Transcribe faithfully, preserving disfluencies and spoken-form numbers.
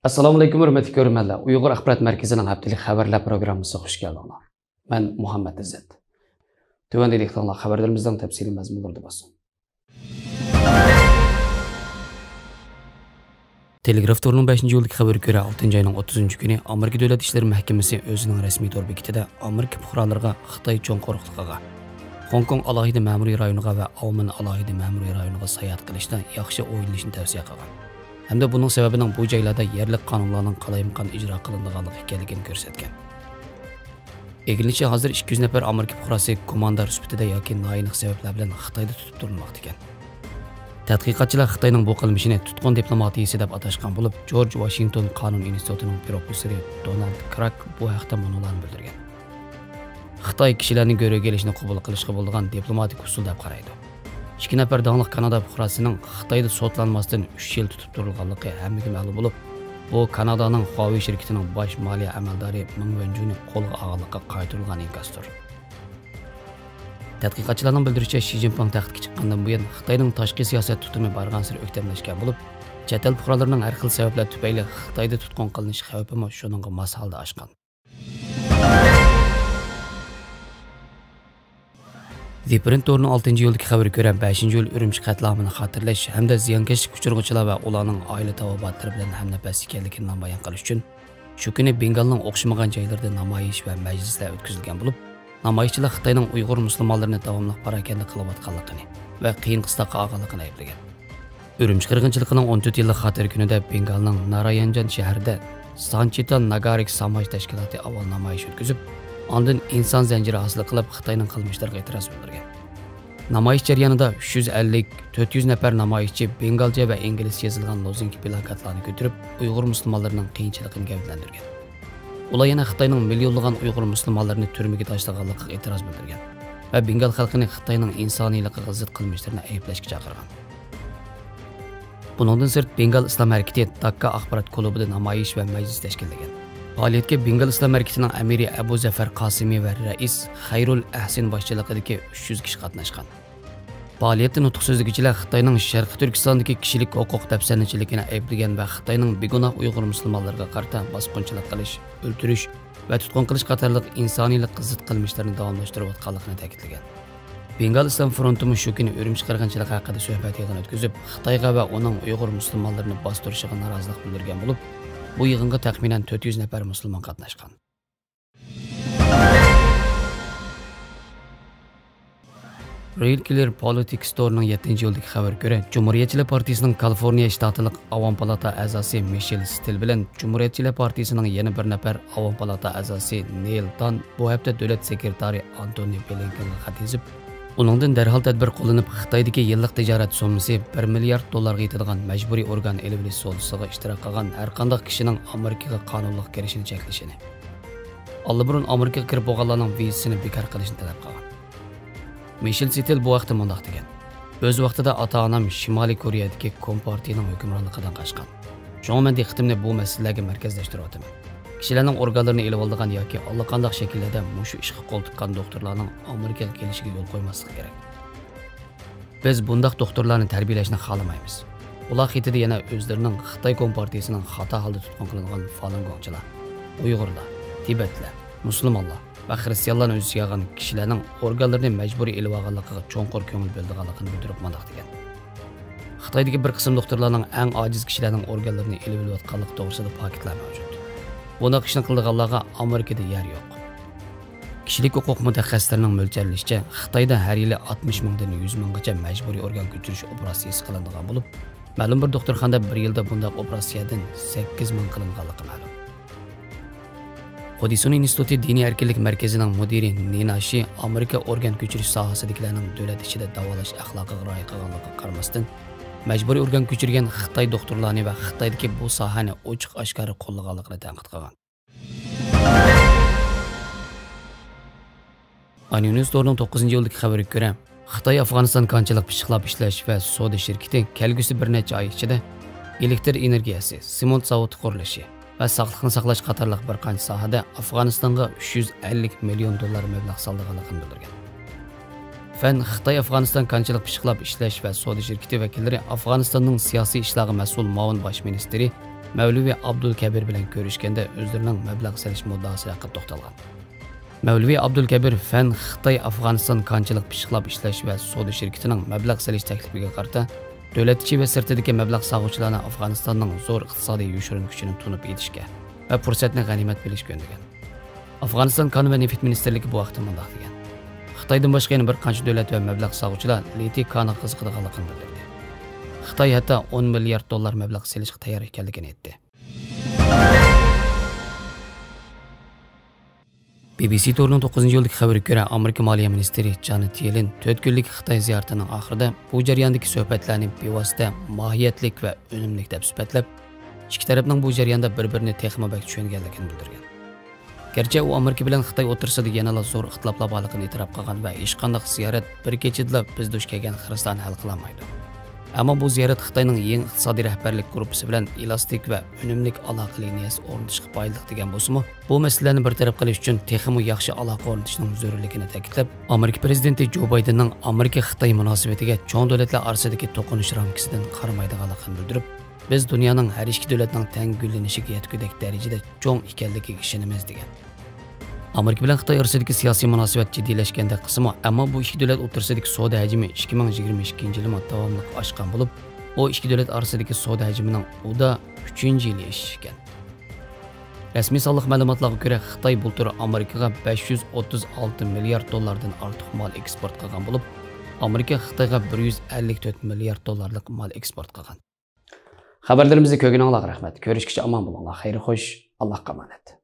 ئەسسالامۇئەلەيكۇم، ھۆرمەتلىك كۆرۈرمەنلەر. ئۇيغۇر ئاخبارات مەركىزىنىڭ ھەپتىلىك خەۋەرلەر پروگراممىسىغا خۇش كەلدىڭلار. مەن مۇھەممەت ئىززەت. تۆۋەندە دىققىتىڭلار خەۋەرلىرىمىزنىڭ تەپسىلىي مەزمۇنلىرىدا بولسۇن. تېلېگراف تورىنىڭ بەشىنچى ئىيۇلدىكى خەۋىرىگە كۆرە، ئالتىنچى ئاينىڭ ئوتتۇزىنچى كۈنى ئامېرىكا دۆلەت ئىشلىرى مەھكىمىسى ئۆزىنىڭ رەسمىي تور بېكىتىدە ئامېرىكا پۇقرالىرىغا خىتاي چوڭ قۇرۇقلۇقىغا، خوڭكوڭ ئالاھىدە مەمۇرىي رايونىغا ۋە ئاۋمېن ئالاھىدە مەمۇرىي رايونىغا ساياھەت قىلىشتا ياخشى ئويلىنىشنى تەۋسىيە قىلغان ھەمدە بۇنىڭ سەۋەبىنىڭ بۇ جايلاردا يەرلىك قانۇنلارنىڭ قالايمىقان ئىجرا قىلىنىدىغانلىقى ئىكەنلىكىنى كۆرسەتكەن. ئىگىلىنىشىچە، ھازىر ئىككى يۈز نەپەر ئامېرىكا پۇقراسى گۇماندار سۈپىتىدە ياكى نائېنىق سەۋەبلەر بىلەن خىتايدا تۇتۇپ تۇرۇلماقتا ئىكەن. تەتقىقاتچىلار خىتاينىڭ بۇ قىلمىشىنى تۇتقۇن دىپلوماتىيىسى دەپ ئاتاشقان بولۇپ، جورج ۋاشىنگتون قانۇن ئىنستىتۇتىنىڭ پروفېسسورى دونالد كراك بۇ ھەقتە مۇنۇلارنى بىلدۈرگەن: خىتاي كىشىلەرنى گۆرۈگە ئېلىشنى قوبۇل قىلىشقا بولىدىغان دىپلوماتىك ئۇسۇل دەپ قارايدۇ. ئىككى نەپەر داڭلىق كانادا پۇقراسىنىڭ خىتايدا سوتلانماستىن ئۈچ يىل تۇتۇپ تۇرۇلغانلىقى ھەممىگە مەلۇم بولۇپ، بۇ كانادانىڭ خۇاۋېي شىركىتىنىڭ باش مالىيە ئەمەلدارى مېڭ ۋېنجۇنى قولغا ئالغانلىققا قايتۇرۇلغان ئىنكاستۇر. تەتقىقاتچىلارنىڭ بىلدۈرۈشىچە، شى جىنپىڭ تەختكە چىققاندىن بۇيان، خىتاينىڭ تاشقى سىياسەت تۇتۇمى بارغانسېرى ئۆكتەملەشكەن بولۇپ، چەت ئەل پۇقرالىرىنىڭ ھەر خىل سەۋەبلەر تۈپەيلى خىتايدا تۇتقۇن قىلىنىش خەۋپىمۇ شۇنىڭغا ماس ھالدا ئاشقان. زىپرىنت تورىنىڭ ئالتىنچى ئىيۇلدىكى خەۋىرىگە كۆرە، بەشىنچى ئىيۇل ئۈرۈمچى قەتلىئامىنى خاتىرىلەش ھەمدە زىيانكەشلىككە ئۇچرىغۇچىلار ۋە ئۇلارنىڭ ئائىلە تاۋابىئاتلىرى بىلەن ھەمنەپەس ئىكەنلىكىنى نامايان قىلىش ئۈچۈن، شۇ كۈنى بېنگالنىڭ ئوخشىمىغان جايلىرىدا نامايىش ۋە مەجلىسلەر ئۆتكۈزۈلگەن بولۇپ، نامايىشچىلار خىتاينىڭ ئۇيغۇر مۇسۇلمانلىرىنى داۋاملىق پاراكەندە قىلىۋاتقانلىقىنى ۋە قىيىن قىستاققا ئالغانلىقىنى ئەيىبلىگەن. ئۈرۈمچى قىرغىنچىلىقىنىڭ ئون تۆت يىللىق خاتىرە كۈنىدە بېنگالنىڭ نارايانجان شەھىرىدە سانچىتا ناگارىك ساماج تەشكىلاتى ئاۋۋال نامايىش ئۆتكۈزۈپ، ئاندىن ئىنسان زەنجىرى ھاسىل قىلىپ، خىتاينىڭ قىلمىشلىرىغا ئېتىراز بىلدۈرگەن. نامايىش جەريانىدا ئۈچ يۈز ئەللىك، تۆت يۈز نەپەر نامايىشچى بېنگالچە ۋە ئىنگلىزچە يېزىلغان لوزۇنكا پىلاكاتلارنى كۆتۈرۈپ، ئۇيغۇر مۇسۇلمانلىرىنىڭ قىيىنچىلىقىنى گەۋدىلەندۈرگەن. ئۇلار يەنە خىتاينىڭ مىليونلىغان ئۇيغۇر مۇسۇلمانلىرىنى تۈرمىگە تاشلىغانلىقىغا ئېتىراز بىلدۈرگەن ۋە بېنگال خەلقىنى خىتاينىڭ ئىنسانىيلىقىغا زىت قىلمىشلىرىنى ئەيىبلەشكە چاقىرغان. بۇنىڭدىن سىرت، بېنگال ئىسلام ھەرىكىتى داككا ئاخبارات كۇلۇبىدا نامايىش ۋە مەجلىس تەشكىللىگەن. پائالىيەتكە بېنگال ئىسلام ھەرىكىتىنىڭ ئەمىرى ئەبۇ زەفەر قاسىمى ۋە رەئىس خەيرۇل ئەھسىن باشچىلىقىدىكى ئۈچ يۈز كىشى قاتناشقان. پائالىيەتتە نۇتۇق سۆزلىگۈچىلەر خىتاينىڭ شەرقىي تۈركىستاندىكى كىشىلىك ھوقۇق دەپسەندىچىلىكىنى ئەيىبلىگەن ۋە خىتاينىڭ بىگۇناھ ئۇيغۇر مۇسۇلمانلىرىغا قارىتا باسقۇنچىلىق قىلىش، ئۆلتۈرۈش ۋە تۇتقۇن قىلىش قاتارلىق ئىنسانىيلىققا زىت قىلمىشلىرىنى داۋاملاشتۇرۇۋاتقانلىقىنى تەكىتلىگەن. بېنگال ئىسلام فرونتىمۇ شۇ كۈنى ئۈرۈمچى قىرغىنچىلىقى ھەققىدە سۆھبەت يىغىنى ئۆتكۈزۈپ، خىتايغا ۋە ئۇنىڭ ئۇيغۇر مۇسۇلمانلىرىنى باستۇرۇشىغا نارازىلىق بىلدۈرگەن بولۇپ، بۇ يىغىنغا تەخمىنەن تۆت يۈز نەپەر مۇسۇلمان قاتناشقان. رېئىل كىلىر پولىتىكس تورىنىڭ يەتتىنچى ئىيۇلدىكى خەۋىرىگە كۆرە، جۇمھۇرىيەتچىلەر پارتىيىسىنىڭ كالىفورنىيە شتاتلىق ئاۋام پالاتا ئەزاسى مىشېل ستىل بىلەن جۇمھۇرىيەتچىلەر پارتىيىسىنىڭ يەنە بىر نەپەر ئاۋام پالاتا ئەزاسى نېيل تان بۇ ھەپتە دۆلەت سېكرېتارى ئانتونى بلىنكېنغا خەت يېزىپ، ئۇنىڭدىن دەرھال تەدبىر قوللىنىپ، خىتايدىكى يىللىق تىجارەت سوممىسى بىر مىليارد دوللارغا يېتىدىغان مەجبۇرىي ئورگان ئېلىۋېلىش سودىسىغا ئىشتىراك قىلغان ھەرقانداق كىشىنىڭ ئامېرىكىغا قانۇنلۇق كىرىشىنى چەكلىشىنى، ئاللىبۇرۇن ئامېرىكىغا كىرىپ بولغانلارنىڭ ۋىزىسىنى بىكار قىلىشنى تەلەپ قىلغان. مىشېل ستىل بۇ ھەقتە مۇنداق دېگەن: ئۆز ۋاقتىدا ئاتا-ئانام شىمالىي كورېيەدىكى كومپارتىيىنىڭ ھۆكۈمرانلىقىدىن قاچقان. شۇڭا مەن دىققىتىمنى بۇ مەسىلىلەرگە مەركەزلەشتۈرۈۋاتىمەن. كىشىلەرنىڭ ئورگانلىرىنى ئېلىۋالىدىغان ياكى ئاللىقانداق شەكىللەردە مۇشۇ ئىشقا قول تىققان دوختۇرلارنىڭ ئامېرىكىغا كېلىشىگە يول قويماسلىق كېرەك. بىز بۇنداق دوختۇرلارنى تەربىيەلەشنى خالىمايمىز. ئۇلار خېتىدە يەنە ئۆزلىرىنىڭ خىتاي كومپارتىيىسىنىڭ خاتا ھالدا تۇتقۇن قىلىنغان فالۇنگوڭچىلار، ئۇيغۇرلار، تىبەتلەر، مۇسۇلمانلار ۋە خىرىستىيانلارنى ئۆز ئىچىگە ئالغان كىشىلەرنىڭ ئورگانلىرىنى مەجبۇرىي ئېلىۋالغانلىقىغا چوڭقۇر كۆڭۈل بۆلىدىغانلىقىنى بىلدۈرۈپ مۇنداق دېگەن: خىتايدىكى بىر قىسىم دوختۇرلارنىڭ ئەڭ ئاجىز كىشىلەرنىڭ ئورگانلىرىنى ئېلىۋېلىۋاتقانلىقى توغرىسىدا پاكىتلار مەۋجۇت. بۇنداق ئىشنى قىلىدىغانلارغا ئامېرىكىدا يەر يوق. كىشىلىك ھوقۇق مۇتەخەسسىسلىرىنىڭ مۆلچەرلىشىچە، خىتايدا ھەر يىلى ئاتمىش مىڭدىن يۈز مىڭغىچە مەجبۇرىي ئورگان كۆچۈرۈش ئوپېراتسىيىسى قىلىنىدىغان بولۇپ، مەلۇم بىر دوختۇرخانىدا بىر يىلدا بۇنداق ئوپېراتسىيەدىن سەككىز مىڭ قىلىنغانلىقى مەلۇم. خۇدىسۇن ئىنستىتۇتى دىنىي ئەركىنلىك مەركىزىنىڭ مۇدىرى نىنا شى ئامېرىكا ئورگان كۆچۈرۈش ساھەسىدىكىلەرنىڭ دۆلەت ئىچىدە داۋالاش ئەخلاقىغا رىئايە قىلغانلىقىغا قارىماستىن، مەجبۇرىي ئورگان كۆچۈرگەن خىتاي دوختۇرلارنى ۋە خىتايدىكى بۇ ساھەنى ئوچۇق ئاشكارا قوللىغانلىقىنى تەنقىد قىلغان. ئانونىيۇس تورىنىڭ توققۇزىنچى ئىيۇلدىكى خەۋىرىگە كۆرە، خىتاي ئافغانىستان كانچىلىق پىششىقلاپ ئىشلەش ۋە سودا شىركىتى كەلگۈسى بىر نەچچە ئاي ئىچىدە ئېلېكتر ئېنېرگىيەسى، سېمونت زاۋۇتى قۇرۇلۇشى ۋە ساقلىقنى ساقلاش قاتارلىق بىر قانچە ساھەدە ئافغانىستانغا ئۈچ يۈز ئەللىك مىليون دوللار مەبلەغ سالىدىغانلىقىنى بىلدۈرگەن. فەن خىتاي ئافغانىستان كانچىلىق پىششىقلاپ ئىشلەش ۋە سودا شىركىتى ۋەكىللىرى ئافغانىستاننىڭ سىياسىي ئىشلارغا مەسئۇل مۇئاۋىن باش مىنىستىرى مەۋلىۋى ئابدۇلكەبىر بىلەن كۆرۈشكەندە ئۆزلىرىنىڭ مەبلەغ سېلىش مۇددىئاسى ھەققىدە توختالغان. مەۋلىۋى ئابدۇلكەبىر فەن خىتاي ئافغانىستان كانچىلىق پىششىقلاپ ئىشلەش ۋە سودا شىركىتىنىڭ مەبلەغ سېلىش تەكلىپىگە قارىتا، دۆلەت ئىچى ۋە سىرتىدىكى مەبلەغ سالغۇچىلارنى ئافغانىستاننىڭ زور ئىقتىسادىي يوشۇرۇن كۈچىنى تونۇپ يېتىشكە ۋە پۇرسەتنى غەنىيمەت بىلىشكە ئۈندىگەن. ئافغانىستان كان ۋە نېفىت مىنىستىرلىكى بۇ ھەقتە مۇنداق دېگەن: خىتايدىن باشقا يەنە بىر قانچە دۆلەت ۋە مەبلەغ سالغۇچىلار لىتىي كانىغا قىزىقىدىغانلىقىنى بىلدۈردى. خىتاي ھەتتا ئون مىليارد دوللار مەبلەغ سېلىشقا تەييار ئىكەنلىكىنى ئېيتتى. بى بى سى تورىنىڭ توققۇزىنچى ئىيۇلدىكى خەۋىرىگە كۆرە، ئامېرىكا مالىيە مىنىستىرى جانېت يېلېن تۆت كۈنلۈك خىتاي زىيارىتىنىڭ ئاخىرىدا بۇ جەرياندىكى سۆھبەتلەرنى بىۋاسىتە، ماھىيەتلىك ۋە ئۈنۈملۈك دەپ سۈپەتلەپ، ئىككى تەرەپنىڭ بۇ جەرياندا بىر-بىرىنى تېخىمۇ بەك چۈشەنگەنلىكىنى بىلدۈرگەن. گەرچە ئۇ ئامېرىكا بىلەن خىتاي ئوتتۇرىسىدا يەنىلا زور ئىختىلاپلار بارلىقىنى ئېتىراپ قىلغان ۋە ھېچقانداق زىيارەت بىر كېچىدىلا بىز دۇچ كەلگەن خىرىسلارنى ھەل قىلالمايدۇ. ئەمما بۇ زىيارەت خىتاينىڭ يېڭى ئىقتىسادىي رەھبەرلىك گۇرۇپپىسى بىلەن ئېلاستىك ۋە ئۈنۈملۈك ئالاقە لىنىيەسى ئورنىتىشقا پايدىلىق دېگەن بولسىمۇ، بۇ مەسىلىلەرنى بىر تەرەپ قىلىش ئۈچۈن تېخىمۇ ياخشى ئالاقە ئورنىتىشنىڭ زۆرۈرلۈكىنى تەكىتلەپ، ئامېرىكا پىرېزىدېنتى جو بايدېننىڭ ئامېرىكا-خىتاي مۇناسىۋىتىگە چوڭ دۆلەتلەر ئارىسىدىكى توقۇنۇش رامكىسىدىن قارىمايدىغانلىقىنى بىلدۈرۈپ، بىز دۇنيانىڭ ھەر ئىككى دۆلەتنىڭ تەڭ گۈللىنىشىگە يەتكۈدەك دەرىجىدە چوڭ ئىكەنلىكىگە ئىشىنىمىز، دېگەن. ئامېرىكا بىلەن خىتاي ئارىسىدىكى سىياسىي مۇناسىۋەت جىددىيلەشكەندەك قىلسىمۇ، ئەمما بۇ ئىككى دۆلەت ئوتتۇرىسىدىكى سودا ھەجمى ئىككى مىڭ يىگىرمە ئىككىنچى يىلىمۇ داۋاملىق ئاشقان بولۇپ، ئۇ ئىككى دۆلەت ئارىسىدىكى سودا ھەجمىنىڭ ئۇدا ئۈچىنچى يىلى ئېشىش ئىكەن. رەسمىي سانلىق مەلۇماتلارغا كۆرە، خىتاي بۇلتۇر ئامېرىكىغا بەش يۈز ئوتتۇز ئالتە مىليارد دوللاردىن ئارتۇق مال ئېكسپورت قىلغان بولۇپ، ئامېرىكا خىتايغا بىر يۈز ئەللىك تۆت مىليارد دوللارلىق مال ئېكسپورت قىلغان. خەۋەرلىرىمىزنى كۆرگىنىڭلارغا رەھمەت. كۆرۈشكىچە ئامان بولۇڭلار. خەير خوش. ئاللاھقا ئامانەت.